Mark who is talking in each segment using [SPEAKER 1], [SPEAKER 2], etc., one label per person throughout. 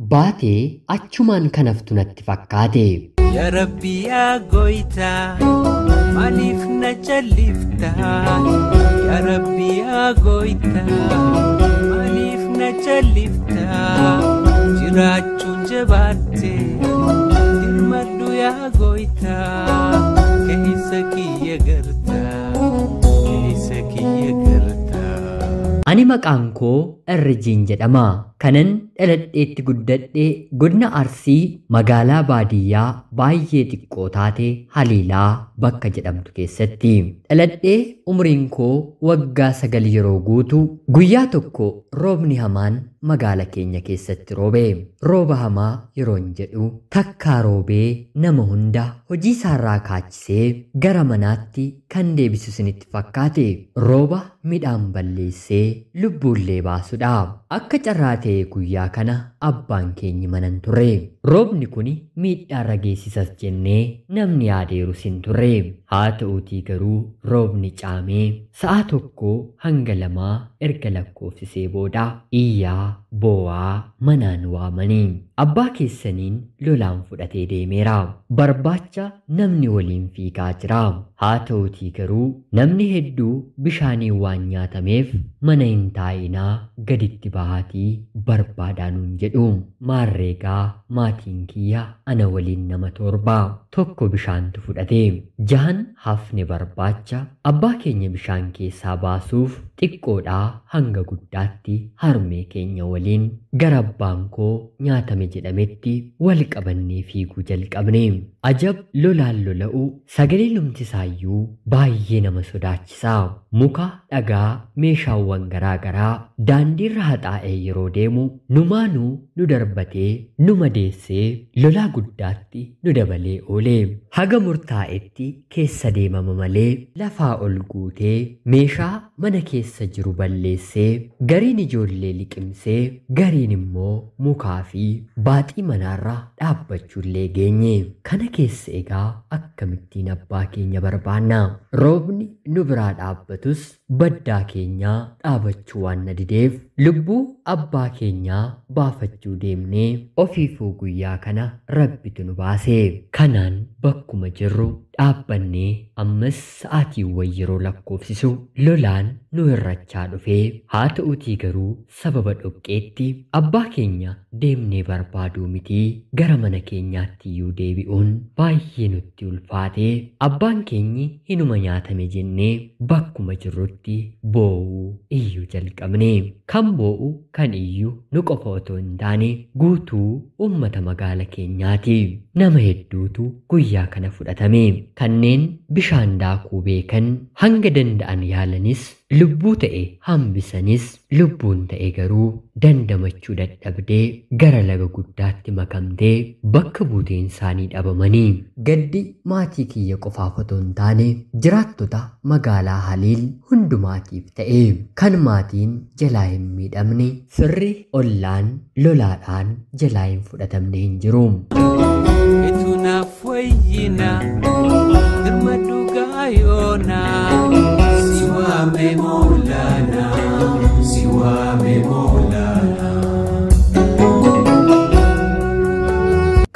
[SPEAKER 1] Baatee achumaan kan haftu natti fakkaate.
[SPEAKER 2] Yaa Rabbi yaa gooytaa maaliif na calliftaa? Yaa Rabbi yaa gooytaa maaliif na calliftaa? Jiraachuun jabaatte dirmadhu yaa gooytaa keessa kiyya gartaa keessa kiyya gartaa.
[SPEAKER 1] Ani maqaan koo Irrijiin jedhama. Kanan dhaladheetti guddadhe godina Arsii magaalaa baadiyyaa baay'ee xiqqoo taate Haliilaa bakka jedhamtu keessatti. Dhaladhee umriin koo waggaa 9 yeroo guutu guyyaa tokko roobni hamaan magaala keenya keessatti roobe. Rooba hamaa yeroon jedhu takkaa roobee nama hunda hojii isaarraa kaachisee gara manaatti kan deebisu isinitti fakkaate rooba midhaan balleessee lubbuullee baasudha. Akka carraa ta'e guyyaa kana abbaan keenyi mana hin turre. Roobni kun miidhaarra geessisas jennee namni yaadeerus hin turre. Haa ta'uutii garuu roobni caamee sa'a 1 hanga 2 erga lakkoofsisee booda iyyaa boo'aa manaan waamanii abbaa keessaniin lolaan fudhatee deemeera. Barbaacha namni waliin fiigaa jira. Haa ta'uutii garuu namni hedduu bishaaniin waan nyaatameef mana hin taa'inaa gaditti bahaatii barbaadaa nuun jedhu. Maarreegaa maatiin kiyya ana waliin nama 7 tokko bishaantu fudhate. 6 hafne barbaacha abbaa keenya bishaan keessaa baasuuf xiqqoodhaa hanga guddaatti harmee keenya waliin gara abbaan koo nyaatame jedhametti wal qabannee fiiguu jalqabne. Ajab lolaan lola'u sagalee lumtisaayyuu baay'ee nama sodaachisa. Muka, dhagaa, meeshaawwan garaa garaa daandiirra haxaa'ee yeroo deemu numaanuu nu darbatee nu madeessee lolaa guddaatti nu dabalee oole. Haga murtaa'etti keessa deemama malee lafaa ol guutee meeshaa mana keessa jiru balleessee gariin ijoollee liqimsee gariin immoo mukaa fi baaxii manaarra dhaabbachuullee geenye. Kana keessa egaa akkamittiin abbaa keenya barbaanna? Roobni nu biraa dhaabbatus baddaa keenyaa dhaabachuu waan na dideef lubbuu abbaa keenyaa baafachuu deemnee ofiifuu guyyaa kana rabbitu nu baase. Kanaan bakkuma jirru dhaabbannee ammas sa'aatiiwwan yeroo lakkoofsisu lolaan nu hirrachaa dhufee haa ta'uutii garuu sababa dhoqqeetti abbaa keenya deemnee barbaaduu mitii gara mana keenyaatti iyyuu deebi'uun baay'ee nutti ulfaatee abbaan keenyi hinuma nyaatame jennee bakkuma jirrutti boo'uu iyyuu jalqabne. Kan boo'u kan iyyuu nu qofa otoo hin taane guutuu uummata magaala keenyaati. Nama hedduutu guyyaa kana fudhatame. Kanneen bishaan daakuu beekan hanga danda'an yaalanis lubbuu ta'e hambisanis lubbuun ta'e garuu dandamachuu dadhabdee gara laga guddaatti makamtee bakka buuteen isaanii dhabamanii. Gaddi maatii kiyya qofaaf otoo hin taane jiraattota magaalaa Haliil hundumaatiif ta'e kan maatiin jalaa hin miidhamne firri ollaan lolaadhaan jalaa hin fudhatamne hin jiru.
[SPEAKER 2] Etu naaf wayyina dirmadhu gaayoona si waame Moolaana si waame Moolaana.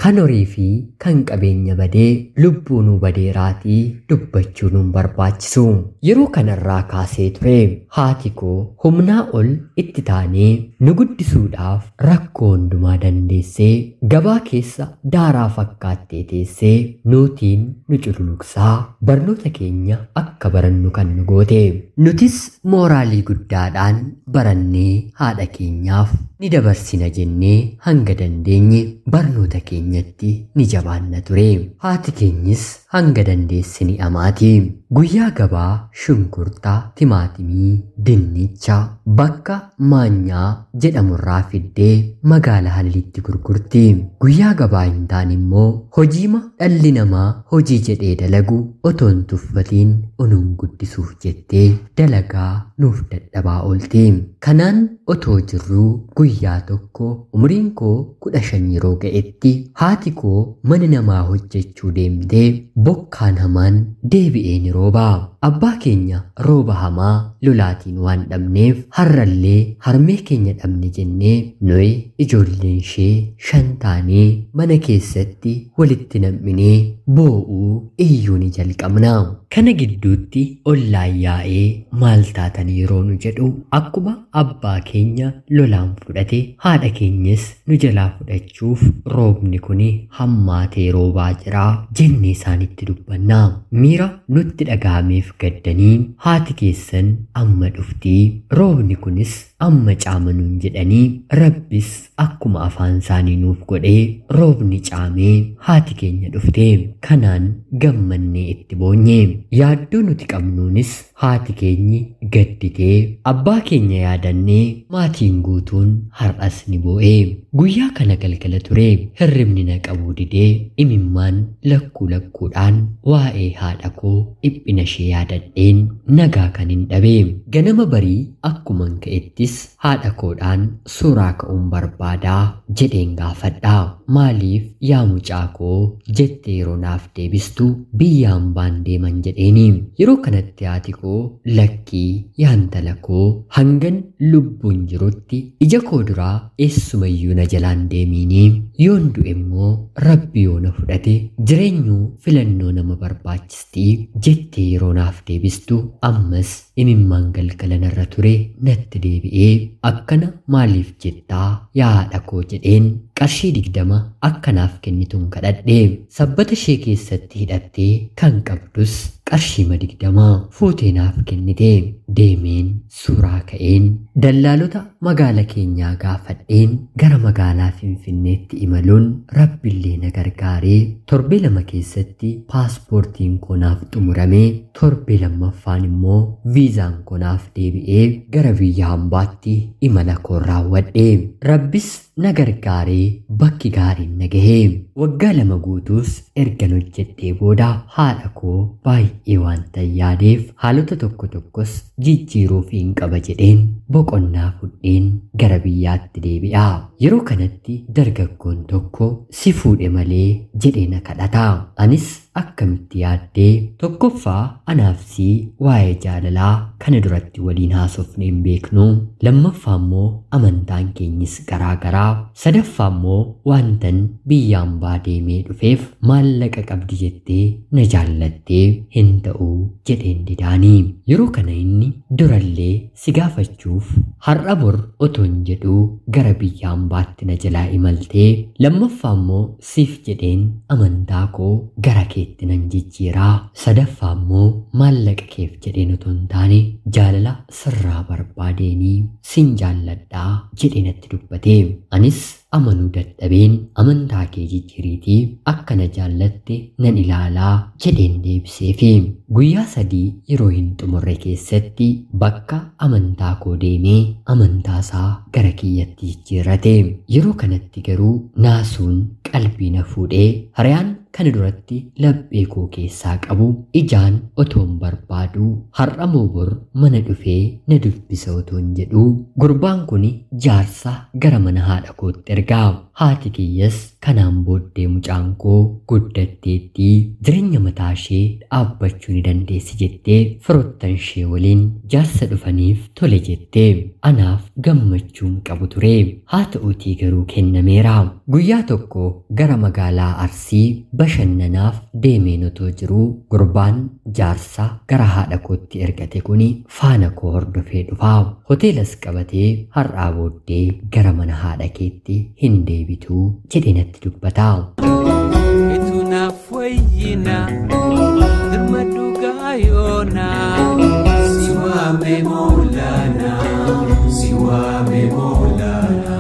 [SPEAKER 1] Kan horii fi kan qabeenya badee lubbuunuu badeeraatii dubbachuu nuun barbaachisu. Yeroo kanarraa kaasee ture haati koo humnaa ol itti taanee nu guddisuudhaaf rakkoo hundumaa dandeessee gabaa keessa daaraa fakkaattee teessee nuutiin nu cululuqsaa barnoota keenya akka barannu kan nu goote. Nutis mooraalii guddaadhaan barannee haadha keenyaaf ni dabarsina jennee hanga dandeenye barnoota keenyatti ni jabaanna ture. Haati keenyis hanga dandeesse ni amaati. Guyyaa gabaa shunkurtaa, timaatimii, dinnicha bakka maanyaa jedhamurraa fiddee magaala Haliilitti gurgurti. Guyyaa gabaa hin taane immoo hojiima dhalli namaa hojii jedhee dalagu otoo hin tuffatiin onuun guddisuuf jettee dalagaa nuuf dadhabaa oolti. Kanaan otoo jirruu guyyaa Guyyaa tokko umriin koo 15 yeroo ga'etti haati koo mana namaa hojjechuu deemtee bokkaan hamaan deebi'ee ni rooba. Abbaa keenya rooba hamaa lolaatiin waan dhabneef har'allee harmee keenya dhabne jennee nuyi ijoolleen ishee 5 taanee mana keessatti walitti nam'inee boo'uu iyyuu ni jalqabna. Kana gidduutti ollaan yaa'ee maal taatan yeroo nu jedhu akkuma abbaa keenya lolaan fudhate haadha keenyas nu jalaa fudhachuuf roobni kun hammaatee roobaa jira jennee isaanitti dubbanna. Miira nutti dhaga'ameef gaddanii haati keessan amma dhuftii roobni kunis amma caama nuun jedhanii Rabbis akkuma afaan isaanii nuuf godhee roobni caamee haati keenya dhuftee kanaan gammannee itti boonye. Yaaddoo nuti qabnuunis haati keenyi gadditee abbaa keenya yaadannee maatiin guutuun har'as ni boo'ee. Guyyaa kana galgala ture hirribni na qabuu didee imimmaan lakkuu lakkuudhaan waa'ee haadha koo dhiphina ishee yaadadheen nagaa kan hin dhabe. Ganama barii akkuman ka'ettis haadha koodhaan suuraa ka'uun barbaadaa jedheen gaafadha. Maaliif yaa mucaa koo jettee yeroo naaf deebistu biyya hambaan deeman jedheeni. Yeroo kanatti haati koo lakkii yaa intala koo hangan lubbuun jirutti ija koo duraa eessumayyuu na jalaan deemiini. Yoon du'e immoo Rabbi yoo na fudhate jireenyuu filannoo nama barbaachistii jettee yeroo naaf deebistu ammas imimmaan galgala narra ture natti deebi'ee akkana maaliif jettaa yaa haadha koo jedheen qarshii 20 akkanaaf kennituun kadhadhe. Sabbata ishee keessatti hidhattee kan qabdus qarshii 20 fuutee naaf kennite. Deemeen suuraa ka'een dallaalota magaala keenyaa gaafadheen gara magaalaa Finfinneetti imaluun Rabbillee na gargaaree torbee 2 keessatti paaspoortiin koo naaf xumuramee torbee 2ffaan immoo viizaan koo naaf deebi'ee gara biyya hambaatti imala koo raawwadhe. Rabbis na gargaaree bakki gaariin na gahee. Waggaa 2 guutuus ergan hojjedhee booda haadha koo baay'ee waan yaadeef haalota tokko tokkos jijjiiruuf hin qaba jedheen boqonnaa fudheen gara biyyaatti deebi'a. Yeroo kanatti dargaggoon tokko si fuudhe malee jedhee na kadhata. Anis akkamitti yaaddee tokkoffaa anaaf si waa'ee jaalalaa kana duratti waliin haasofne hin beeknu, lammaffaa immoo amantaan keenyis garaa garaa, sadaffaa immoo waantan biyya hambaa deemee dhufeef maallaqa qabdi jettee na jaallattee hin ta'uu jedheen didaanii. Yeroo kana inni durallee si gaafachuuf har'a bor otoon jedhuu gara biyya hambaatti na jalaa imaltee, lammaffaa immoo siif jedheen amantaa koo gara keetti nan jijjiiraa, sadaffaa immoo maallaqa keef jedheen otoo hin taane jaalala sirraa barbaadeenii sin jaalladhaa jedhee natti dubbate. Anis amanuu dadhabeen amantaa kee jijjiiriitii akka na jaallatte nan ilaalaa jedheen deebiseefi. Guyyaa 3 yeroo hin xumurre keessatti bakka amantaa koo deemee amantaa isaa gara kiyyatti jijjiirrate. Yeroo kanatti garuu naasuun qalbii na fuudhee hariyaan kana duratti laphee koo keessaa qabu ijaan otoon barbaadu har'a moo bor mana dhufee na dubbisa otoon jedhu gurbaan kun jaarsa gara mana haadha kootti ergaa. Haati kiyyas kanaan booddee mucaan koo guddatteettii jireenya mataa ishee dhaabbachuu ni dandeessi jettee firoottan ishee waliin jaarsa dhufaniif tole jettee anaaf gammachuun qabu ture. Haa ta'uutii garuu kennameera. Guyyaa tokko gara magaalaa Arsii bashannanaaf deemeen otoo jiruu gurbaan jaarsa gara haadha kootti ergate kun faana koo hordofee dhufa. Hoteelas qabatee har'aa booddee gara mana haadha keetti hin deebituu jedhee natti dubbata.
[SPEAKER 2] Etu naaf wayyina dirma dhugaa yoona si waame Moolana si waame Moolana.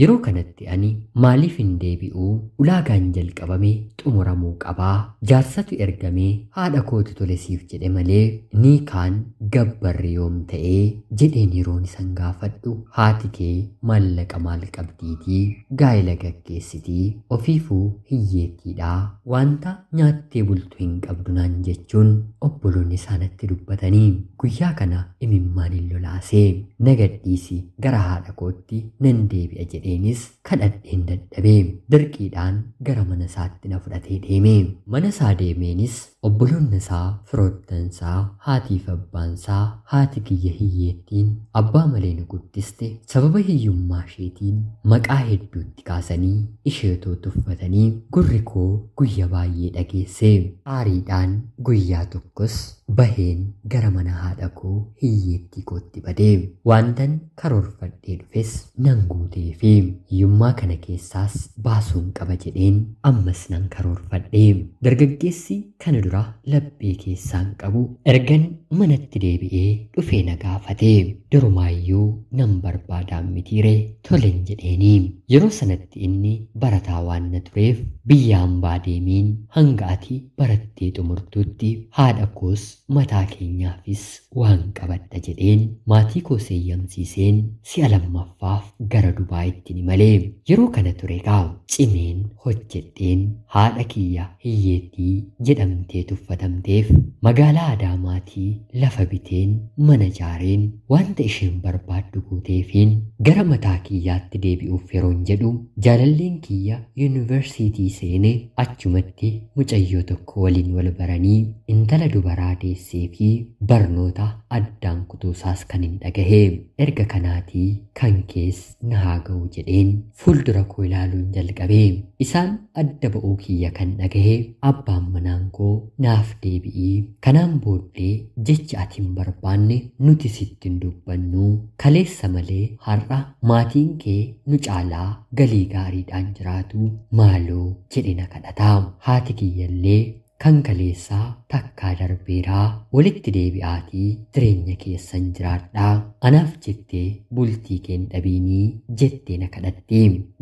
[SPEAKER 1] Yeroo kanatti kanatti ani maaliif hin deebi'uu? Ulaagaan jalqabame xumuramuu qabaa. Jaarsatu ergamee haadha kootu tole siif jedhe malee ni kaan gabbarri yoom ta'ee jedheen yeroon isan gaafadhu haati kee maallaqa maal qabdiitii gaa'ela gaggeessitii ofiifuu hiyyeettiidhaa wanta nyaattee bultu hin qabdu naan jechuun obboloonni isaanatti dubbatanii guyyaa kana imimmaan hin lolaasee na gadhiisi gara haadha kootti nan deebi'a jedheenis kadhadheen dadhabee dirqiidhaan gara mana isaatti na fudhatee deeme. Mana isaa deemeenis obboloonni isaa firoottan isaa haatiif abbaan isaa haati kiyya hiyyeettiin abbaa malee nu guddiste sababa hiyyummaa isheetiin maqaa hedduutti kaasanii isheetoo tuffatanii gurri koo guyya baay'ee dhageesse. Aariidhaan guyyaa tokkos baheen gara mana haadha koo hiyyeettii kootti badee wantan karoorfadhee dhufes nan guutee fi hiyyummaa kana keessaas baasuun qaba jedheen ammas nan karoorfadhee. Dargaggeessi kana dura laphee keessaan qabu ergan manatti deebi'ee dhufee na gaafate. Durumaayyuu nan barbaadaan mitiire tolen jedheeni. Yeroo sanatti inni barataa waan na tureef biyya hambaa deemiin hanga ati barattee xumurtutti haadha koos mataa keenyaafis waan qabadha jedheen maatii koo seeyyamsiiseen si'a lammaffaaf gara Dubaayitti ni malee. Yeroo kana ture kaa cimeen hojjedheen haadha kiyya hiyyeettii jedhamtee tuffatamteef magaalaa Adaamaatii lafa biteen mana ijaareen wanta isheen barbaaddu guuteefiin gara mataa kiyyaatti deebi'uuf yeroon jedhu jaalalleen kiyya yuunivarsiitii seene achumatti mucayyoo tokko waliin wal baranii intala dubaraa deessee fi barnoota addaan kutuusaas kan hin dhagahe. Erga kanaatii kan kees na haa ga'u jedheen fuuldura koo ilaaluun jalqabe. Isaan adda ba'uu kiyya kan dhagahe abbaan manaan koo naaf deebi'ii kanaan booddee jecha ati hin barbaanne nuti sitti hin dubbannu kaleessa malee har'a maatiin kee nu caalaa galii gaariidhaan jiraatu maaloo jedhe na kadhata. Haati kiyyallee kan kaleessaa takkaa darbeeraa walitti deebi'aatii jireenya keessan jiraadhaa anaaf jettee bultii keen dhabiinii jettee na kadhatte.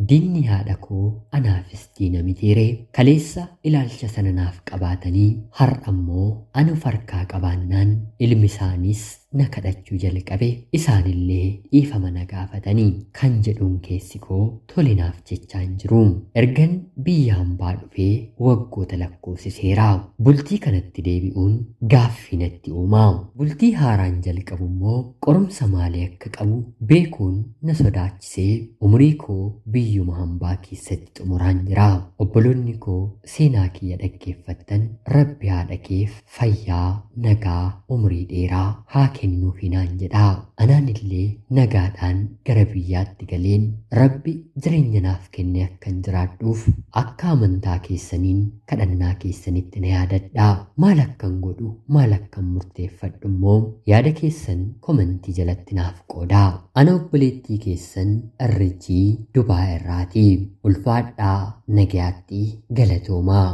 [SPEAKER 1] Diinni haadha koo anaafis diina mitiire kaleessa ilaalcha sana naaf qabaatanii har'a immoo anu farkaa qabaannaan ilmi isaanis na kadhachuu jalqabe isaanillee dhiifama na gaafatanii kan jedhuun keessi koo tolinaaf jechaan jiru. Ergan biyya hambaa dhufee waggoota lakkoofsiseera. Bultii kanatti deebi'uun gaaffii natti uumaa. Bultii haaraan jalqabu immoo qorumsa maalii akka qabu beekuun na sodaachisee umurii koo biyyuma hambaa keessatti xumuraan jira. Obboloonni koo seenaa kiyya dhaggeeffattan Rabbi haadha keef fayyaa nagaa umurii dheeraa haa kennuufi naan jedha. Anaan illee nagaadhaan gara biyyaatti galeen Rabbi jireenya naaf kenne akkan jiraadhuuf akka amantaa keessaniin kadhannaa keessanitti na yaadadha. Maal akkan godhu maal akkan murteeffadhu immoo yaada keessan komentii jalatti naaf qoodaa. Ana obboleettii keessan Irrijii Dubaa irraati. Ulfaadhaa nagayaatti galatoomaa.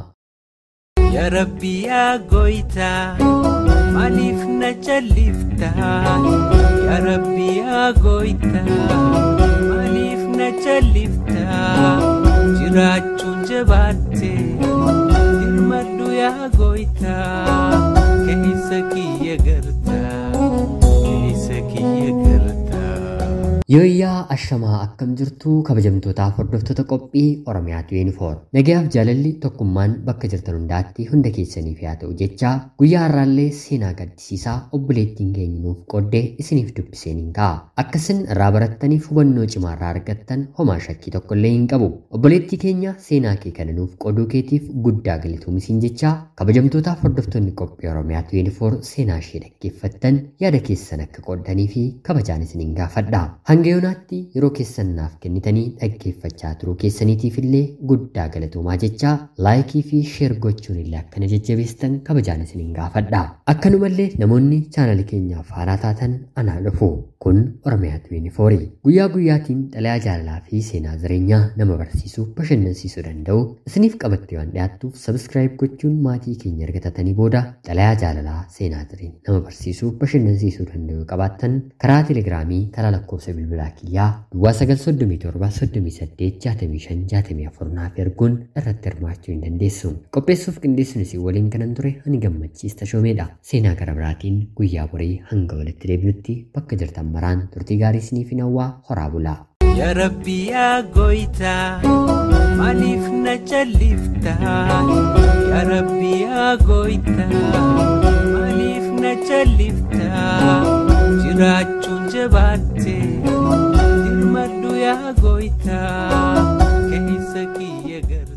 [SPEAKER 2] Yaa Rabbi yaa gooytaa maaliif na calliftaa? Yaa Rabbi yaa gooytaa maaliif na calliftaa? Jiraachuun jabaatte dirmadhu yaa gooytaa keessa kiyya gartaa keessa kiyya gartaa.
[SPEAKER 1] Yooyyaa ashamaa akkam jirtu kabajamtootaaf hordoftoota qophii Oromiyaa 24. Nagayaaf jaalalli tokkummaan bakka jirtan hundaatti hunda keessaniif haa ta'u jecha guyyaa har'aallee seenaa gaddisiisaa obboleettiin keenya nuuf qooddee isiniif dubbiseen hin ka'a. Akkasin irraa barattaniif hubannoo cimaa irraa argattan homaa shakkii tokkollee hin qabu. Obboleettii keenya seenaa kee kana nuuf qooduu keetiif guddaa galatoomisiin jecha kabajamtootaaf hordoftoonni qophii Oromiyaa 24 seenaa ishee dhaggeeffattan yaada keessan akka qooddanii fi kabajaan isiniin gaafadha. Hanga yoonaatti yeroo keessan naaf kennitanii dhaggeeffachaa turuu keessaniitiif illee guddaa galatoomaa jecha laayikii fi sheer gochuun illee akkana jajjabeessan kabajaan isiniin gaafadha. Akkanumallee namoonni chaanalii keenyaaf haaraa taatan anaa dhufu. Kun Oromiyaa 24. Guyyaa guyyaatiin xalayaa jaalalaa fi seenaa jireenyaa nama barsiisuu bashannansiisuu danda'u isiniif qabattee waan dhiyaattuuf sabiskiraayib gochuun maatii keenya argatatanii booda xalayaa jaalalaa seenaa jireenya nama barsiisuu bashannansiisuu danda'u qabaattan karaa telegiraamii karaa lakkoofsa bilbilaa kiyyaa duwwaa 937 38 65 64 naaf erguun irratti hirmaachuu hin dandeessu. Qopheessuuf qindeessuun isin waliin kanan ture ani Gammachiis Tashoomeedha. Seenaa gara biraatiin guyyaa borii hanga walitti deebinutti bakka jirtan maraan turtii gaarii isiniif hin hawwaa horaa bulaa.
[SPEAKER 2] Yaa Rabbi yaa Goytaa maaliif na calliftaa? Yaa Rabbi yaa Goytaa maaliif na calliftaa? Jiraachuun jabaatte dirmadhu yaa Goytaa keessa kiyya gara.